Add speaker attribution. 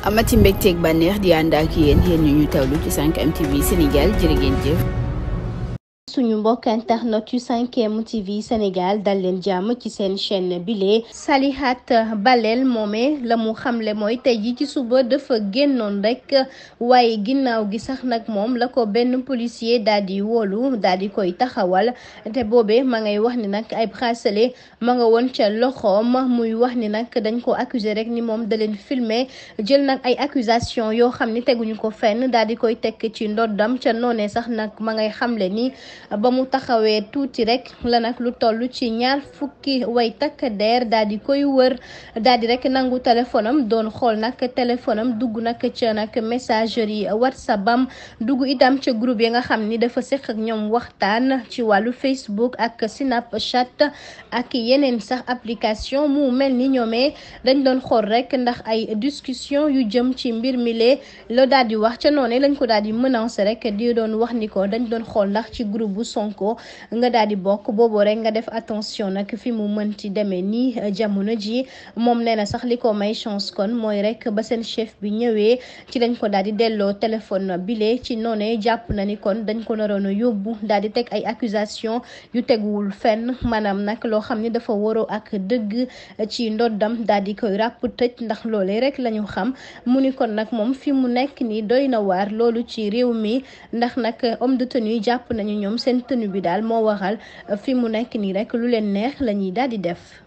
Speaker 1: amati mbégteeg bànneex di ànd ak yéen ñu tawlu ci 5M TV Sénégal jërë ngeen jëf.
Speaker 2: suñu mbokk internet yu 5M TV Sénégal dal leen jàmm ci seen chaîne bile Salihat Balel moome la mu xamle mooy tey ji ci suba dafa génnoon rek waaye ginnaaw gi sax nag moom la ko benn policier daal di wóolu daal di koy taxawal te boobe ma ngay wax ni nag ay bracelet ma nga woon ca loxoom muy wax ni nag dañ ko accuser rek ni moom da leen filmer jël nag ay accusation yoo xam ni teguñu ko fenn daal di koy tekk ci ndoddam ca noonee sax nag ma ngay xamle ni ba mu taxawee tuuti rek la nag lu toll ci 20 way takk der daal di koy wër daal di rek nangu téléphone am doon xool nag téléphone am dugg nag ca nag messagerie WhatsApp am dugg itam ca groupe yi nga xam ni dafa seq ak ñoom waxtaan ci wàllu Facebook ak Snapchat ak yeneen sax application mu mel ni ñoomee dañ doon xool rek ndax ay discussion yu jëm ci mbir mi lee la daal di wax ca noonu lañ ko daal di menacer rek di doon wax ni ko dañ doon xool ndax ci groupe bu Sonko nga daal di bokk booboo rek nga def attention nag fi mu mënti demee nii jamono ji moom nee na sax li ko may chance kon mooy rek ba seen chef bi ñëwee ci dañ ko daal di delloo téléphone bile ci noonee jàpp na ni kon dañ ko naroon a yóbbu daal di teg ay accusation yu teguwul fenn maanaam nag loo xam ni dafa waroo ak dëgg ci ndoddam daal di koy ràpp tëj ndax loolee rek la ñu xam mu ni kon nag moom fi mu nekk nii doy na waar loolu ci réew mi ndax nag homme de tenue jàpp nañu ñoom seen tenue bi daal moo waral fi mu nekk nii rek lu leen neex la ñuy daal di def.